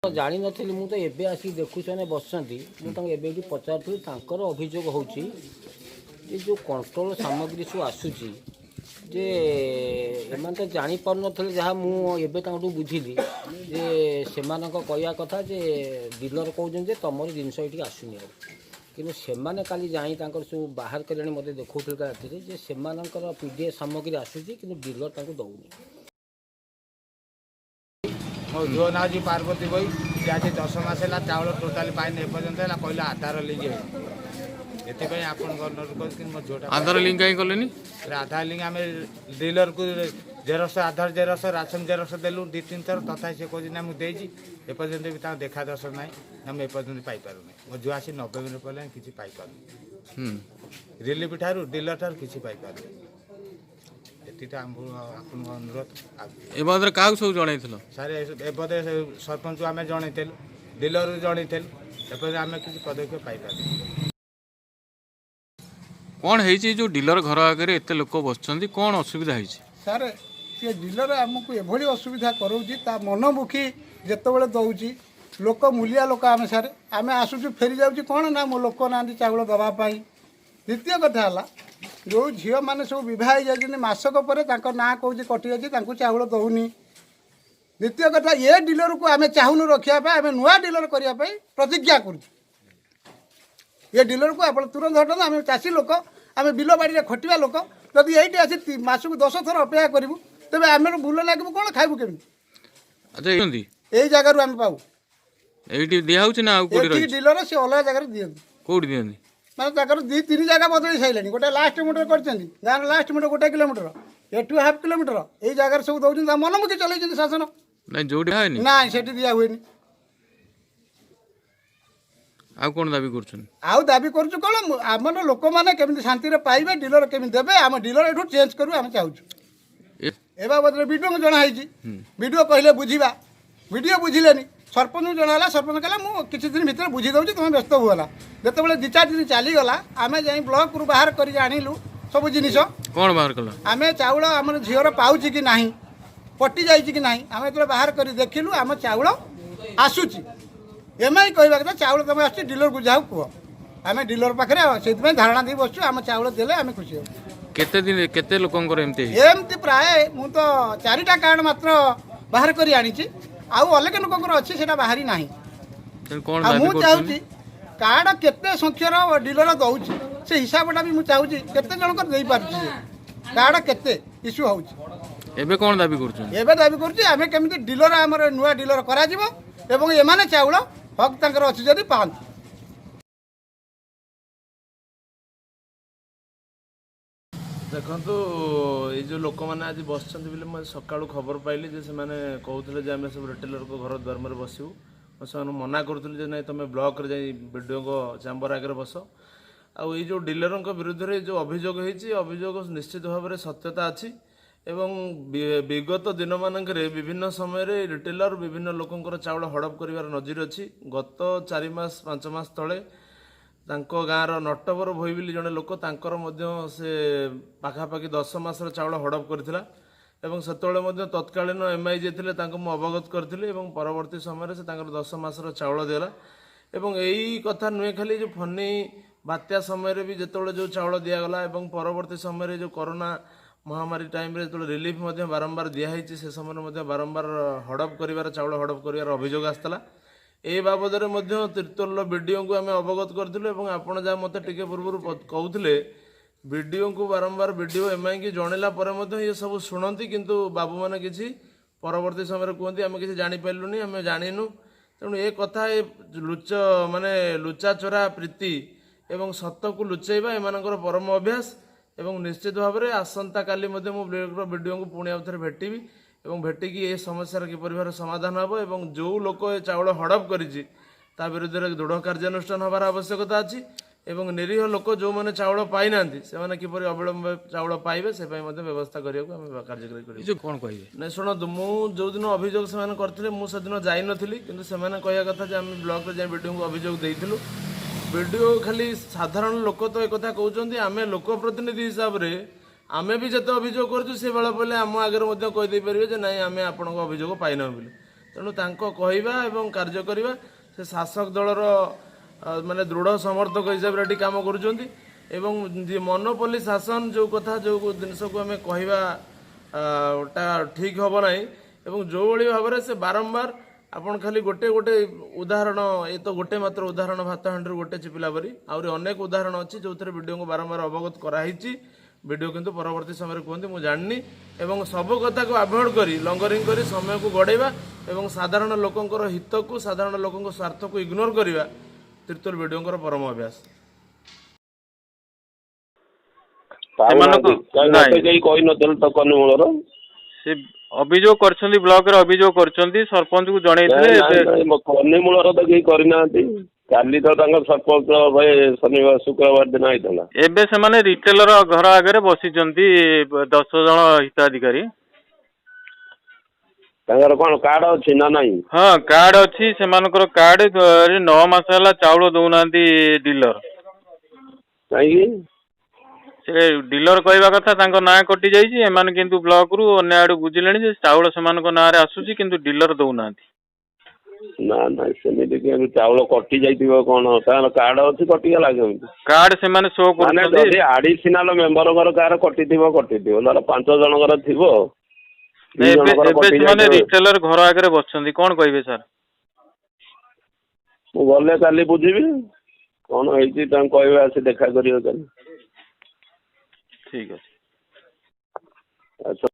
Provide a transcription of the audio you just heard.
ଜାଣିନଥିଲି, ମୁଁ ତ ଏବେ ଆସିକି ଦେଖୁଛି ସେମାନେ ବସିଛନ୍ତି। ମୁଁ ତାଙ୍କୁ ଏବେ ଏଠି ପଚାରୁଥିଲି, ତାଙ୍କର ଅଭିଯୋଗ ହେଉଛି ଯେ ଯେଉଁ କଣ୍ଟ୍ରୋଲ ସାମଗ୍ରୀ ସବୁ ଆସୁଛି ଯେ ଏମାନେ ତ ଜାଣିପାରୁନଥିଲେ। ଯାହା ମୁଁ ଏବେ ତାଙ୍କଠୁ ବୁଝିଲି ଯେ ସେମାନଙ୍କ କହିବା କଥା ଯେ ଡିଲର କହୁଛନ୍ତି ଯେ ତୁମର ଜିନିଷ ଏଠିକି ଆସୁନି ଆଉ। କିନ୍ତୁ ସେମାନେ କାଲି ଯାଇ ତାଙ୍କର ସବୁ ବାହାର କରି ମୋତେ ଦେଖାଉଥିଲେ ରାତିରେ ଯେ ସେମାନଙ୍କର PDS ସାମଗ୍ରୀ ଆସୁଛି, କିନ୍ତୁ ଡିଲର ତାଙ୍କୁ ଦେଉନି। ମୋ ଝିଅ ନାଁ ହେଉଛି ପାର୍ବତୀ ଭୋଇ। ସେ ଆଜି 10 ମାସ ହେଲା ଚାଉଳ ଟୋଟାଲି ପାଇନି ଏପର୍ଯ୍ୟନ୍ତ ହେଲା। କହିଲେ ଆଧାର ଲିଙ୍କ ହେଇନି। ଏଥିପାଇଁ ଆପଣଙ୍କ ଅନୁରୋଧ କରୁଛି କି ମୋ ଝିଅଟା ଆଧାର ଲିଙ୍କ କାହିଁ କଲେନି? ଆଧାର ଲିଙ୍କ ଆମେ ଡିଲରକୁ ଜେରକ୍ସ, ଆଧାର ଜେରକ୍ସ, ରାସନ ଜେରକ୍ସ ଦେଲୁ ଦୁଇ ତିନି ଥର। ତଥାପି ସେ କହୁଛି ନା ମୁଁ ଦେଇଛି। ଏପର୍ଯ୍ୟନ୍ତ ବି ତାଙ୍କ ଦେଖା ଦର୍ଶନ ନାହିଁ ନା, ମୁଁ ଏପର୍ଯ୍ୟନ୍ତ ପାଇପାରୁନି। ମୋ ଝିଅ ଆସି 90 ଦିନ ପଡ଼ିଲାଣି, କିଛି ପାଇପାରୁନି। ରିଲିଫ ଠାରୁ, ଡିଲର ଠାରୁ କିଛି ପାଇପାରୁନି। ଏତିକି ଆମକୁ ଆପଣଙ୍କ ଅନୁରୋଧ ଆଉ ଏ ବାବଦରେ କାହାକୁ ସବୁ ଜଣେଇଥିଲ? ସାର୍, ଏ ବୋଧେ ସରପଞ୍ଚକୁ ଆମେ ଜଣେଇଥିଲୁ, ଡିଲରକୁ ଜଣେଇଥିଲୁ। ଏପର୍ଯ୍ୟନ୍ତ ଆମେ କିଛି ପଦକ୍ଷେପ ପାଇପାରୁନୁ। କ'ଣ ହେଇଛି? ଯୋଉ ଡିଲର ଘର ଆଗରେ ଏତେ ଲୋକ ବସିଛନ୍ତି, କ'ଣ ଅସୁବିଧା ହେଇଛି? ସାର୍, ସେ ଡିଲର ଆମକୁ ଏଭଳି ଅସୁବିଧା କରାଉଛି, ତା ମନମୁଖୀ ଯେତେବେଳେ ଦେଉଛି। ଲୋକ ମୂଲିଆ ଲୋକ ଆମେ ସାର୍, ଆମେ ଆସୁଛୁ, ଫେରି ଯାଉଛି। କ'ଣ ନା ମୋ ଲୋକ ନାହାନ୍ତି ଚାଉଳ ଦେବା ପାଇଁ। ଦ୍ୱିତୀୟ କଥା ହେଲା, ଯେଉଁ ଝିଅମାନେ ସବୁ ବିବାହ ହେଇଯାଇଛନ୍ତି, ମାସକ ପରେ ତାଙ୍କ ନାଁ କହୁଛି କଟିଯାଇଛି, ତାଙ୍କୁ ଚାଉଳ ଦେଉନି। ଦ୍ୱିତୀୟ କଥା, ଏ ଡିଲରକୁ ଆମେ ଚାହୁଁନୁ ରଖିବା ପାଇଁ। ଆମେ ନୂଆ ଡିଲର କରିବା ପାଇଁ ପ୍ରତିଜ୍ଞା କରୁଛୁ। ଏ ଡିଲରକୁ ଆପଣ ତୁରନ୍ତ ହଟନ୍ତୁ। ଆମେ ଚାଷୀ ଲୋକ, ଆମେ ବିଲ ବାଡ଼ିରେ ଖଟିବା ଲୋକ। ଯଦି ଏଇଠି ଆସି ମାସକୁ 10 ଥର ଅପେକ୍ଷା କରିବୁ, ତେବେ ଆମର ମୂଲ ଲାଗିବୁ କ'ଣ, ଖାଇବୁ କେମିତି? ଆଚ୍ଛା, ଏଇ ଏଇ ଜାଗାରୁ ଆମେ ପାଉ। ଏଇଠି ଦିଆହଉଛି ନା ଆଉ କୋଉଠି ଏଠି ରହିଛି? ଡିଲର ସେ ଅଲଗା ଜାଗାରେ ଦିଅନ୍ତି। କୋଉଠି ଦିଅନ୍ତି? ମାନେ ତାଙ୍କର ଦୁଇ ତିନି ଜାଗା ବଦଳି ସାରିଲେଣି। ଗୋଟେ ଲାଷ୍ଟ ମୁଣ୍ଡରେ କରିଛନ୍ତି, ଗାଁର ଲାଷ୍ଟ ମୁଣ୍ଡ ଗୋଟେ କିଲୋମିଟର, ଏଠୁ ହାଫ୍ କିଲୋମିଟର। ଏଇ ଜାଗାରେ ସବୁ ଦେଉଛନ୍ତି। ତା ମନମୁଖୀ ଚଲେଇଛନ୍ତି ଶାସନ। ନାଇଁ, ଯୋଉଠି ହଏନି। ନାଇଁ, ସେଠି ଦିଆ ହୁଏନି। ଆଉ କ'ଣ ଦାବି କରୁଛନ୍ତି? ଆଉ ଦାବି କରୁଛୁ କ'ଣ, ଆମର ଲୋକମାନେ କେମିତି ଶାନ୍ତିରେ ପାଇବେ, ଡିଲର କେମିତି ଦେବେ। ଆମ ଡିଲର ଏଠୁ ଚେଞ୍ଜ କରିବୁ ଆମେ ଚାହୁଁଛୁ। ଏ ବାବଦରେ ବିଡ଼ିଓଙ୍କୁ ଜଣା ହେଇଛି। ବିଡ଼ିଓ କହିଲେ ବୁଝିବା, ବିଡ଼ିଓ ବୁଝିଲେନି। ସରପଞ୍ଚଙ୍କୁ ଜଣା ହେଲା। ସରପଞ୍ଚ କହିଲା, ମୁଁ କିଛି ଦିନ ଭିତରେ ବୁଝି ଦେଉଛି, ତୁମେ ବ୍ୟସ୍ତ ହୁଅନା। ଯେତେବେଳେ 2-4 ଦିନ ଚାଲିଗଲା, ଆମେ ଯାଇ ବ୍ଲକରୁ ବାହାର କରିକି ଆଣିଲୁ ସବୁ ଜିନିଷ। କ'ଣ ବାହାର କଲ? ଆମେ ଚାଉଳ ଆମର ଝିଅର ପାଉଛି କି ନାହିଁ, କଟି ଯାଇଛି କି ନାହିଁ, ଆମେ ଯେତେବେଳେ ବାହାର କରି ଦେଖିଲୁ, ଆମ ଚାଉଳ ଆସୁଛି। ଏମାଇ କହିବା କଥା, ଚାଉଳ ତମେ ଆସୁଛି, ଡିଲରକୁ ଯାଉ କୁହ। ଆମେ ଡିଲର ପାଖରେ ସେଇଥିପାଇଁ ଧାରଣା ଦେଇ ବସୁଛୁ। ଆମ ଚାଉଳ ଦେଲେ ଆମେ ଖୁସି ହେବୁ। କେତେ ଦିନ, କେତେ ଲୋକଙ୍କର ଏମିତି ହେଇଛି? ଏମିତି ପ୍ରାୟ ମୁଁ ତ ଚାରିଟା କାର୍ଡ଼ ମାତ୍ର ବାହାର କରି ଆଣିଛି। ଆଉ ଅନେକ ଲୋକଙ୍କର ଅଛି, ସେଇଟା ବାହାରି ନାହିଁ। ତେଣୁ କ'ଣ ଆଉ ଦାବି ମୁଁ କରୁଛନ୍ତି? ଚାହୁଁଛି କାର୍ଡ଼ କେତେ ସଂଖ୍ୟାର ଡିଲର ଦେଉଛି, ସେ ହିସାବଟା ବି ମୁଁ ଚାହୁଁଛି, କେତେ ଜଣଙ୍କର ଦେଇପାରୁଛି ସେ କାର୍ଡ଼, କେତେ ଇସ୍ୟୁ ହେଉଛି। ଏବେ କ'ଣ ଦାବି କରୁଛନ୍ତି? ଏବେ ଦାବି କରୁଛି, ଆମେ କେମିତି ଡିଲର, ଆମର ନୂଆ ଡିଲର କରାଯିବ ଏବଂ ଏମାନେ ଚାଉଳ ହକ୍ ତାଙ୍କର ଅଛି ଯଦି ପାଆନ୍ତୁ। ଦେଖନ୍ତୁ, ଏଇ ଯେଉଁ ଲୋକମାନେ ଆଜି ବସିଛନ୍ତି ବୋଲି ମୁଁ ଆଜି ସକାଳୁ ଖବର ପାଇଲି ଯେ ସେମାନେ କହୁଥିଲେ ଯେ ଆମେ ସବୁ ରିଟେଲରଙ୍କ ଘର ଦ୍ୱାର ମୁହଁରେ ବସିବୁ। ମୁଁ ସେମାନଙ୍କୁ ମନା କରୁଥିଲି ଯେ ନାଇଁ, ତୁମେ ବ୍ଲକରେ ଯାଇ ବିଡ଼ିଓଙ୍କ ଚାମ୍ବର ଆଗରେ ବସ। ଆଉ ଏଇ ଯେଉଁ ଡିଲରଙ୍କ ବିରୁଦ୍ଧରେ ଯେଉଁ ଅଭିଯୋଗ ହେଇଛି, ଅଭିଯୋଗ ନିଶ୍ଚିତ ଭାବରେ ସତ୍ୟତା ଅଛି ଏବଂ ବିଗତ ଦିନମାନଙ୍କରେ ବିଭିନ୍ନ ସମୟରେ ରିଟେଲର ବିଭିନ୍ନ ଲୋକଙ୍କର ଚାଉଳ ହଡ଼ପ କରିବାର ନଜିର ଅଛି। ଗତ 4 ମାସ 5 ମାସ ତଳେ ତାଙ୍କ ଗାଁର ନଟବର ଭୋଇ ବୋଲି ଜଣେ ଲୋକ, ତାଙ୍କର ମଧ୍ୟ ସେ ପାଖାପାଖି 10 ମାସର ଚାଉଳ ହଡ଼ପ କରିଥିଲା ଏବଂ ସେତେବେଳେ ମଧ୍ୟ ତତ୍କାଳୀନ ଏମ୍ଆଇ ଯିଏ ଥିଲେ, ତାଙ୍କୁ ମୁଁ ଅବଗତ କରିଥିଲି ଏବଂ ପରବର୍ତ୍ତୀ ସମୟରେ ସେ ତାଙ୍କର 10 ମାସର ଚାଉଳ ଦେଲା। ଏବଂ ଏଇ କଥା ନୁହେଁ ଖାଲି, ଯେଉଁ ଫନି ବାତ୍ୟା ସମୟରେ ବି ଯେତେବେଳେ ଯେଉଁ ଚାଉଳ ଦିଆଗଲା ଏବଂ ପରବର୍ତ୍ତୀ ସମୟରେ ଯେଉଁ କରୋନା ମହାମାରୀ ଟାଇମ୍ରେ ଯେତେବେଳେ ରିଲିଫ୍ ମଧ୍ୟ ବାରମ୍ବାର ଦିଆହେଇଛି, ସେ ସମୟରେ ମଧ୍ୟ ବାରମ୍ବାର ହଡ଼ପ କରିବାର, ଚାଉଳ ହଡ଼ପ କରିବାର ଅଭିଯୋଗ ଆସିଥିଲା। ଏ ବାବଦରେ ମଧ୍ୟ ତିର୍ତ୍ତୋଲର ବିଡ଼ିଓଙ୍କୁ ଆମେ ଅବଗତ କରିଥିଲୁ ଏବଂ ଆପଣ ଯାହା ମୋତେ ଟିକେ ପୂର୍ବରୁ କହୁଥିଲେ, ବିଡ଼ିଓଙ୍କୁ ବାରମ୍ବାର ବିଡ଼ିଓ ଏମ୍ଆଇକି ଜଣେଇଲା ପରେ ମଧ୍ୟ ଇଏ ସବୁ ଶୁଣନ୍ତି, କିନ୍ତୁ ବାବୁମାନେ କିଛି ପରବର୍ତ୍ତୀ ସମୟରେ କୁହନ୍ତି, ଆମେ କିଛି ଜାଣିପାରିଲୁନି, ଆମେ ଜାଣିନୁ। ତେଣୁ ଏ କଥା ଏ ଲୁଚ ମାନେ ଲୁଚାଚୋରା ପ୍ରୀତି ଏବଂ ସତକୁ ଲୁଚେଇବା ଏମାନଙ୍କର ପରମ ଅଭ୍ୟାସ। ଏବଂ ନିଶ୍ଚିତ ଭାବରେ ଆସନ୍ତାକାଲି ମଧ୍ୟ ମୁଁ ବ୍ଲକର ବିଡ଼ିଓଙ୍କୁ ପୁଣି ଆଉ ଥରେ ଭେଟିବି ଏବଂ ଭେଟିକି ଏ ସମସ୍ୟାର କିପରି ଭାବରେ ସମାଧାନ ହେବ ଏବଂ ଯେଉଁ ଲୋକ ଏ ଚାଉଳ ହଡ଼ପ କରିଛି, ତା ବିରୁଦ୍ଧରେ ଦୃଢ଼ କାର୍ଯ୍ୟାନୁଷ୍ଠାନ ହେବାର ଆବଶ୍ୟକତା ଅଛି ଏବଂ ନିରୀହ ଲୋକ ଯେଉଁମାନେ ଚାଉଳ ପାଇନାହାନ୍ତି, ସେମାନେ କିପରି ଅବିଳମ୍ବ ଚାଉଳ ପାଇବେ, ସେ ପାଇଁ ମଧ୍ୟ ବ୍ୟବସ୍ଥା କରିବାକୁ ଆମେ କାର୍ଯ୍ୟକାରୀ କରିବୁ। ଏ ଯୋଉ କ'ଣ କହିବେ? ନାଇଁ, ଶୁଣନ୍ତୁ, ମୁଁ ଯେଉଁଦିନ ଅଭିଯୋଗ ସେମାନେ କରିଥିଲେ, ମୁଁ ସେଦିନ ଯାଇନଥିଲି। କିନ୍ତୁ ସେମାନେ କହିବା କଥା ଯେ ଆମେ ବ୍ଲକରେ ଯାଇ ବିଡ଼ିଓଙ୍କୁ ଅଭିଯୋଗ ଦେଇଥିଲୁ। ବିଡ଼ିଓ ଖାଲି ସାଧାରଣ ଲୋକ ତ ଏକଥା କହୁଛନ୍ତି, ଆମେ ଲୋକ ପ୍ରତିନିଧି ହିସାବରେ ଆମେ ବି ଯେତେ ଅଭିଯୋଗ କରୁଛୁ, ସେ ବେଳ ପଡ଼ିଲେ ଆମ ଆଗରେ ମଧ୍ୟ କହିଦେଇପାରିବେ ଯେ ନାଇଁ, ଆମେ ଆପଣଙ୍କ ଅଭିଯୋଗ ପାଇନାହୁଁ ବୋଲି। ତେଣୁ ତାଙ୍କ କହିବା ଏବଂ କାର୍ଯ୍ୟ କରିବା, ସେ ଶାସକ ଦଳର ମାନେ ଦୃଢ଼ ସମର୍ଥକ ହିସାବରେ ଏଠି କାମ କରୁଛନ୍ତି। ଏବଂ ମନୋପଲି ଶାସନ ଯେଉଁ କଥା, ଯେଉଁ ଜିନିଷକୁ ଆମେ କହିବା ଟା ଠିକ୍ ହେବ ନାହିଁ। ଏବଂ ଯେଉଁଭଳି ଭାବରେ ସେ ବାରମ୍ବାର, ଆପଣ ଖାଲି ଗୋଟେ ଗୋଟେ ଉଦାହରଣ, ଏ ତ ଗୋଟେ ମାତ୍ର ଉଦାହରଣ, ଭାତ ହାଣ୍ଡିରୁ ଗୋଟେ ଚିପିଲା ପରି ଆହୁରି ଅନେକ ଉଦାହରଣ ଅଛି ଯେଉଁଥିରେ ବିଡ଼ିଓଙ୍କୁ ବାରମ୍ବାର ଅବଗତ କରାହେଇଛି। ବିଡ଼ିଓ କିନ୍ତୁ ପରବର୍ତ୍ତୀ ସମୟରେ କୁହନ୍ତି ମୁଁ ଜାଣିନି, ଏବଂ ସବୁ କଥାକୁ ଆଭଏଡ୍ କରି ଲଙ୍ଗରିଂ କରି ସମୟକୁ ଗଡ଼େଇବା ଏବଂ ସାଧାରଣ ଲୋକଙ୍କର ହିତକୁ, ସାଧାରଣ ଲୋକଙ୍କ ସ୍ୱାର୍ଥକୁ ଇଗ୍ନୋର କରିବା ତିର୍ତ୍ତୋଲ ବିଡ଼ିଓଙ୍କର ପରମ ଅଭ୍ୟାସ। ପାଉନାହାନ୍ତି କାଇଁ? ନାଇଁ। ମତେ କେହି କହିନଥିଲେ ତ କନିମୂଳର। ସେ ଅଭିଯୋଗ କରିଛନ୍ତି, ବ୍ଲକରେ ଅଭିଯୋଗ କରିଛନ୍ତି, ସରପଞ୍ଚକୁ ଜଣେଇଥିଲେ। ନାଇଁ ନାଇଁ ନାଇଁ, ମୋ କନିମୂଳର ତ କେହି କରିନାହାନ୍ତି। କାଲି ତ ତାଙ୍କ ସରପଞ୍ଚ ଭାଇ ଶନିବାର ଶୁକ୍ରବାର ଦିନ ହେଇଥିଲା। ଏବେ ସେମାନେ ରିଟେଲର ଘର ଆଗରେ ବସିଛନ୍ତି 10 ଜଣ ହିତାଧିକାରୀ। ତାଙ୍କର କଣ କାର୍ଡ ଅଛି ନା ନାହିଁ? ହଁ, କାର୍ଡ ଅଛି ସେମାନଙ୍କର। କାର୍ଡ 9 ମାସ ହେଲା ଚାଉଳ ଦଉନାହାନ୍ତି ଡିଲର। କାହିଁକି? ସେ ଡିଲର କହିବା କଥା ତାଙ୍କ ନାଁ କଟି ଯାଇଛି। ଏମାନେ କିନ୍ତୁ ବ୍ଲକରୁ ଅନ୍ୟ ଆଡୁ ବୁଝିଲେଣି ଯେ ଚାଉଳ ସେମାନଙ୍କ ନାଁରେ ଆସୁଛି, କିନ୍ତୁ ଡିଲର ଦଉନାହାନ୍ତି। ନା ନା, ସେମିତି କେମିତି ଚାଉଳ କଟି ଯାଇଥିବ? କଣ ତାଙ୍କର କାର୍ଡ ଅଛି, କଟିଗଲା କେମିତି? କାର୍ଡ ସେମାନେ ଶୋ ମାନେ କରୁଛନ୍ତି। ଯଦି ଆଡିସନାଲ ମେମ୍ବରଙ୍କର କାହାର କଟିଥିବ, କଟିଥିବ। ଧର 5 ଜଣଙ୍କର ଥିବ, ଦି ଏବେ ଜଣଙ୍କର ଏବେ କଟି ସେମାନେ ଯାଇଥିବ। ରିଟେଲର ଘର ଆଗରେ ବସିଛନ୍ତି, କଣ କହିବେ ସାର୍? ମୁଁ ଗଲେ କାଲି ବୁଝିବି କଣ ହେଇଛି। ତାଙ୍କୁ କହିବେ ଆସି ଦେଖା କରିବେ କାଲି। ଠିକ ଅଛି। ଆଚ୍ଛା।